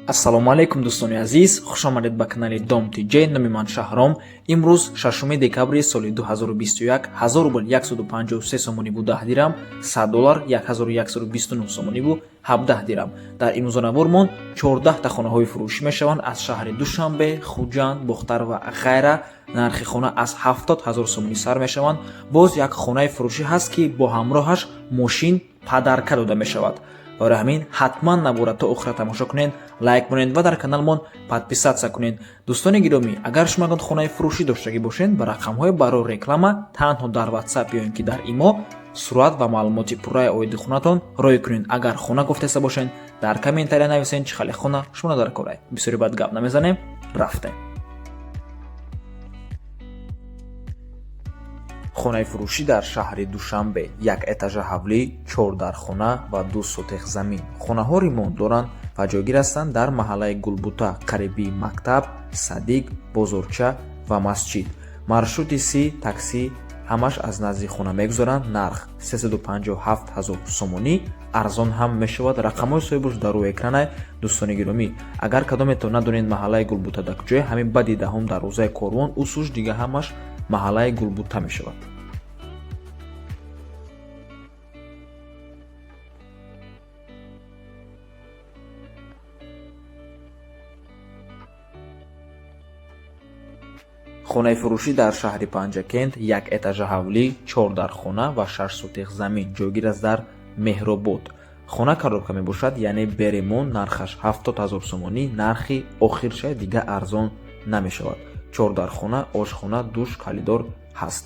Ассалому алайкум, дӯстони азиз, хушомадед ба канали Дом ТЖ. Номи ман Шаҳром. Имрӯз 6 декабри соли 2021, 1000 рубл 153 сомониву 10 дирам, 100 доллар 1129 сомониву 17 дирам. Дар имрӯзанавормон 14 та хонаҳои фурӯшӣ мешаванд аз шаҳри Душанбе, Хуҷанд, Бохтар ва ғайра. Нархи хона аз 70 ҳазор сомонӣ сар мешаванд. Боз як хонаи фурӯшӣ ҳаст, ки бо ҳамроҳаш мошин подарка дода мешавад. Барои ҳамин ҳатман навора то охира тамошо кунед, лайк монед ва дар каналмон подписаться кунед. Дӯстони гиромӣ, агар шумо ягон хонаи фурӯшӣ доштагӣ бошед, ба рақамҳои барои реклама танҳо дар WhatsApp ё ин ки дар имо сурат ва маълумоти пурраи оиди хонатон рой кунед. Агар хона гуфтеста бошед, дар комментария нависед, чӣ хеле хона шумо дар корай. Бисёри бад гап намезанем, рафтем. Хонаи фурӯшӣ дар шаҳри Душанбе, як этажа ҳавлӣ, чор дархона ва 2 сотех замин. Хонаҳо ремонт доранд ва ҷойгир ҳастанд дар маҳаллаи Гулбута, қарибии мактаб, садик, бозорча ва масҷид. Маршрути си таксӣ ҳамаш аз назди хона мегузаранд. Нарх 357 ҳазор сомонӣ, арзон ҳам мешавад. Рақамҳои соҳибош дар рӯи экранай. Дӯстони гиромӣ, агар кадометон надонед маҳаллаи Гулбута дар куҷое, ҳамин баъди даҳум дарвозаи Корвон усуш дига ҳамаш маҳаллаи Гулбута мешавад. Хонаи фурӯшӣ дар шаҳри Панҷакент, як этажа ҳавлӣ, чор дархона ва 6 сотех замин, ҷойгир аст дар Меҳробод. Хона коробка мебошад, яъне бе ремонт. Нархаш 70 ҳазор сомонӣ, нархи охирша, дига арзон намешавад. Чор дархона, ошхона, душ, коридор ҳаст.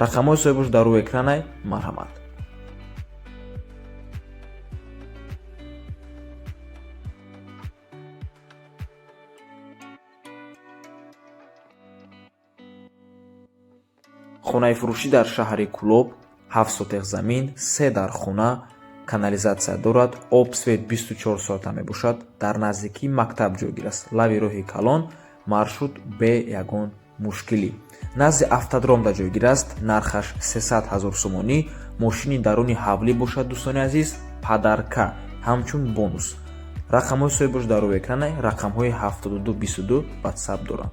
Рақамҳои соҳибош дар рӯи экранай, марҳамат. Хонаи фурӯшӣ дар шаҳри Кӯлоб, 7 сотех замин, се дархона, канализатсия дорад, об, свет 24 соата мебошад. Дар наздикии мактаб ҷойгир аст, лаби роҳи калон, маршрут бе ягон мушкилӣ. Назди автодромда ҷойгир аст. Нархаш 300 ҳазор сомонӣ. Мошини даруни ҳавлӣ бошад, дӯстони азиз, подарка, ҳамчун бонус. Рақамҳои соҳибош дар рӯи экранай, рақамҳои 72 22, WhatsApp доранд.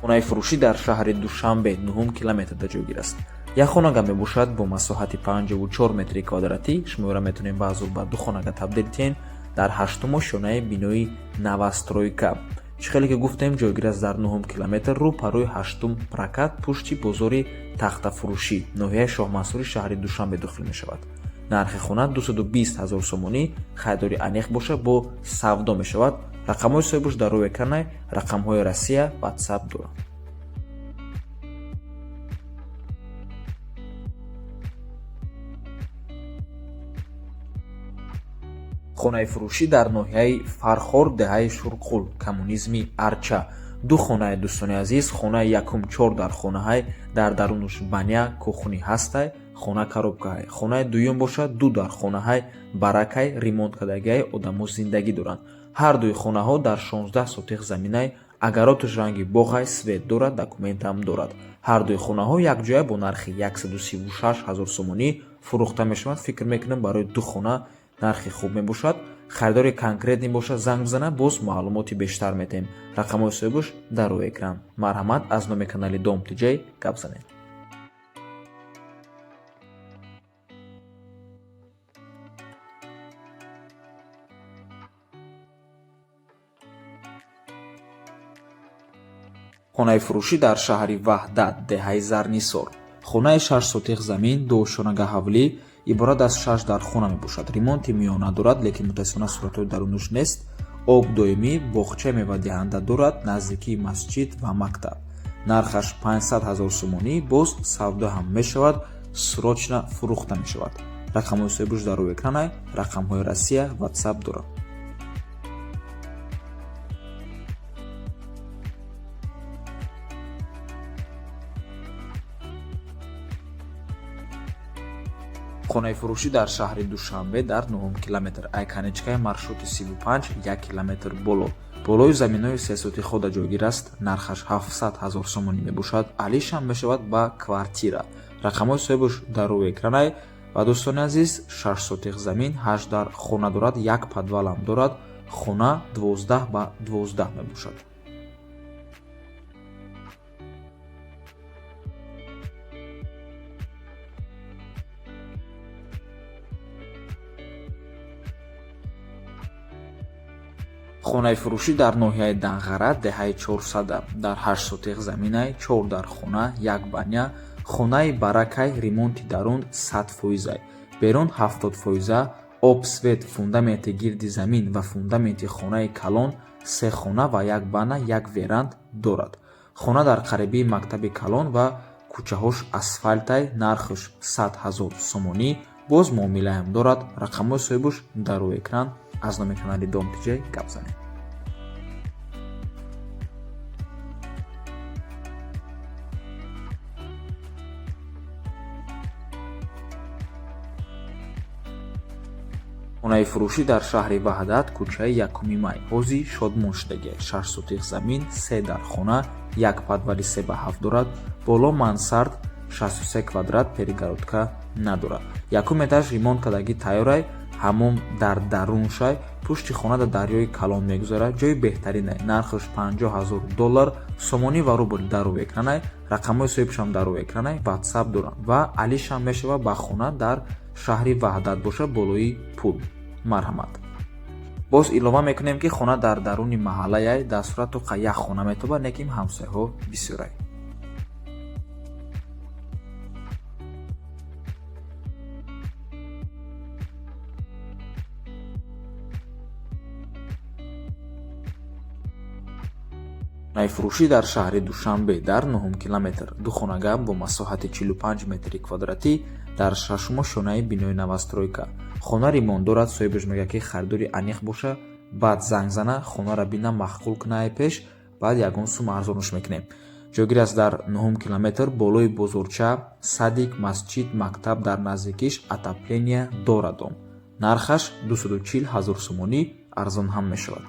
Хонаи фурӯшӣ дар шаҳри Душанбе, нуҳум километрда ҷойгир аст. Як хонага мебошад бо масоҳати 54 метри квадратӣ. Шуморо метавонем баъзу ба ду хонага табдил диҳем. Дар ҳаштуму шонаи бинои новостройка, чӣ хеле ки гуфтем, ҷойгир аст дар нуҳум километр, рӯ парои ҳаштум прокат, пушти бозори тахтафурӯшӣ, ноҳияи Шоҳмансури шаҳри Душанбе дохил мешавад. Нархи хона 220 ҳазор сомонӣ, харидори аниқ боша, бо савдо мешавад. Рақамҳои соҳибош дар рӯи экранай, рақамҳои Россия, WhatsApp доранд. Хонаи фурӯшӣ дар ноҳияи Фархор, деҳаи Шурқул, Коммунизми Арча, ду хонаи. Дӯстони азиз, хонаи якум чор дархонаҳай, дар дарунуш баня, кухни ҳастай, хона коробкаҳай. Хонаи дуюм бошад ду дархонаҳай, баракай, ремонт кардагиай, одамо зиндагӣ доранд. Ҳар дуи хонаҳо дар 16 сотих заминай, огородаш ранги боғай, свет дорад, документам дорад. Ҳар дуи хонаҳо якҷоя бо нархи 136 ҳазор сомонӣ фурӯхта мешаванд. Фикр мекунам, барои ду хона нархи хуб мебошад. Харидори конкретный бошад, занг бизана, боз маълумоти бештар метаҳем. Рақамҳои соҳибош дар рӯи экран, марҳамат, аз номи канали Дом ТЖ гап занед. Хонаи фурӯшӣ дар шаҳри Ваҳдат, деҳаи Зарнисор, хонаи 6 сотих замин, дуошонага ҳавлӣ, иборат аз шаш дархона мебошад. Ремонти миёна дорад, лекин мутаассифона суратҳои дарунуш нест. Об доимӣ, боғчаи мевадиҳанда дорад, наздикии масҷид ва мактаб. Нархаш 500 ҳазор сомонӣ, боз савдо ҳам мешавад, срочно фурӯхта мешавад. Рақамҳои соҳибош дар рӯи экранай, рақамҳои Россия, WhatsApp дорад. Хонаи фурӯшӣ дар шаҳри Душанбе, дар нуҳум километр, ай конечкаи маршрути 35 як километр боло. Болои заминҳои сесотихода ҷойгир аст. Нархаш 700 ҳазор сомонӣ мебошад. Алишам мешавад ба квартира. Рақамҳои соҳибаш дар рӯи экранай. Ва дӯстони азиз, 6 сотих замин, 8 дар хона дорад, як подвалам дорад. Хона 12 ба 12 мебошад. Хонаи фурӯшӣ дар ноҳияи Данғара, деҳаи Чорсада, дар 8 сотих заминай, 4 дар хона, як баня. Хонаи баракай, ремонти дарун 100%-ай, берун 70%-а, об, свет, фундаменти гирди замин ва фундаменти хонаи калон, се хона ва як бана, як веранд дорад. Хона дар қарибии мактаби калон ва кӯчаҳош асфальтай. Нархаш 100 ҳазор сомонӣ, боз муомилаам дорад. Рақамҳои соҳибаш дар рӯи экран. Аз номи канали Дом Тиҷай гап занем. Хонаи фурӯшӣ дар шаҳри Ваҳдат, кӯчаи Якуми Май, ҳози Шодмон шудагиай. 6 сотих замин, се дар хона, як подвали се ба ҳафт дорад. Боло мансард 63 квадрат, перегородка надорад. Якум этаж ремонт кардагӣ тайёрай, ҳамом дар даруншай. Пушти хона дар дарёи калон мегузарад. Ҷои беҳтаринай. Нархаш 50 ҳазор доллар, сомонӣ ва рубл дар рӯи экранай. Рақамҳои соҳибашам дар рӯи экранай, ватсап доранд ва алишам мешавад ба хона дар шаҳри Ваҳдат боша, болои пул. Марҳамат. Боз илова мекунем, ки хона дар даруни маҳаллаяй, дар сурату як хона метобад, лекин ҳамсояҳо бисёрай. Хонаи фурӯшӣ дар шаҳри Душанбе, дар 9 километр, ду хонага бо масоҳати 45 метри квадратӣ дар шашумо шонаи бинои новостройка. Хона ремонт дорад. Соҳибаш мегӯяд, ки харидори аниқ боша, баъд занг зана, хонаро бина, маъқул куна, ай пеш, баъд ягон сум арзонаш мекунем. Ҷойгир аст дар 9 километр, болои бозорча, садик, масҷид, мактаб дар наздикиш, отопления дорад дом. Нархаш 240 ҳазор сомонӣ, арзон ҳам мешавад.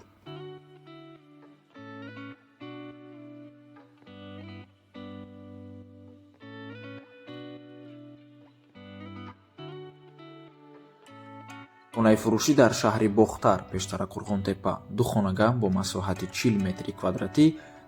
Хонаи фурӯшӣ дар шаҳри Бохтар, пештара Қурғонтепа, ду хонага бо масоҳати 40 метри квадратӣ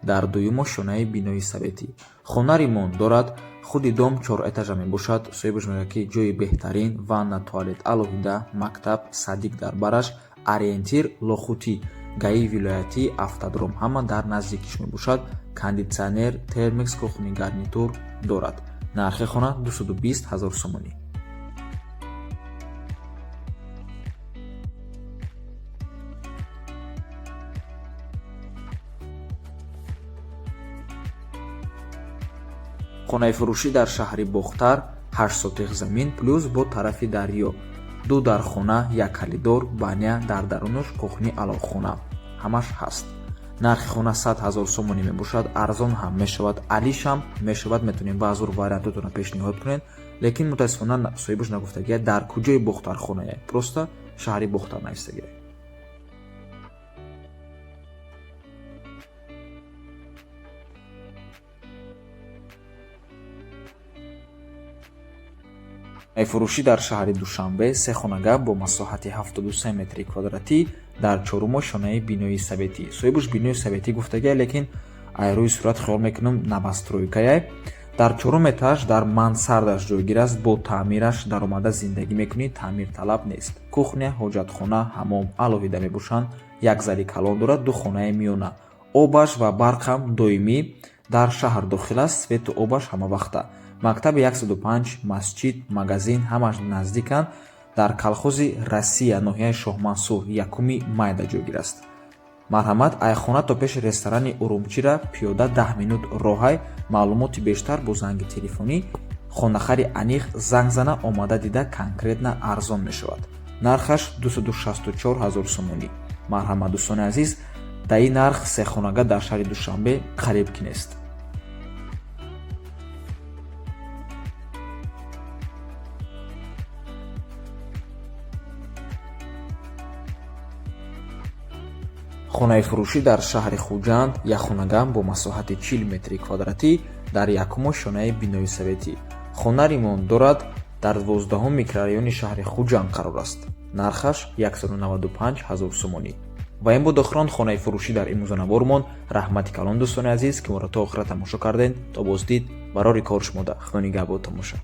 дар дуюмо шонаи бинои советӣ. Хона ремонт дорад. Худи дом чор этажа мебошад. Соҳибаш мегӯяд, ки ҷои беҳтарин, ванна, туалет алоҳида, мактаб, садик дар бараш, ориентир Лохутӣ, ГАИ вилоятӣ, автодром ҳама дар наздикиш мебошад. Кондитсионер, термикс, кухонный гарнитур дорад. Нархи хона 220 ҳазор сомонӣ. Хонаи фурӯшӣ дар шаҳри Бохтар, 8 сотих замин плюс бо тарафи дарё, ду дар хона, як калидор, баня, дар дарунаш кухни, аловхона ҳамаш ҳаст. Нархи хона 100 ҳазор сомонӣ мебошад, арзон ҳам мешавад, алишам мешавад. Метавонем баъзур вариантотонро пешниҳод кунед, лекин мутаассифона соҳибаш нагуфтагия дар куҷои Бохтар хонае, просто шаҳри Бохтар навистагия. Фурӯшӣ дар шаҳри Душанбе, се хонага бо масоҳати 73 метри квадратӣ дар чорумо шонаи бинои советӣ. Соҳибаш бинои советӣ гуфтагия, лекин ай рӯи сурат хиёл мекунам, новостройкая. Дар чорум этаж, дар мансардаш ҷойгир аст. Бо таъмираш даромада зиндагӣ мекунӣ, таъмирталаб нест. Кухня, ҳоҷатхона, ҳамом алоҳида мебошанд. Як зали калон дорад, ду хонаи миёна. Обаш ва барқам доимӣ, дар шаҳр дохил аст, свету обаш ҳамавақта. Мактаби 105, масҷид, магазин ҳамаш наздиканд. Дар колхози Россия, ноҳияи Шоҳмансур, Якуми Майда ҷойгир аст. Марҳамат. Айхона то пеши ресторани Урумчира пиёда 10 минут роҳай. Маълумоти бештар бо занги телефонӣ. Хонахари аниқ занг зана, омада дида, конкретно арзон мешавад. Нархаш 264 ҳазор сомонӣ. Марҳамат, дӯстони азиз, дар ин нарх сехонага дар шаҳри Душанбе қариб ки нест. Хонаи фурӯшӣ дар шаҳри Хуҷанд, якхонагам бо масоҳати 40 метри квадратӣ дар якум ошёнаи бинои советӣ. Хона ремонт дорад, дар 12-ум микрорайони шаҳри Хуҷанд қарор аст. Нархаш 195 ҳазор сомонӣ. Ва ин буд охирон хонаи фурӯшӣ дар имрӯзанавормон. Раҳмати калон, дӯстони азиз, ки моро то охира тамошо кардед. То боздид, барори кор шумода. Худо нигаҳбод, тамоша.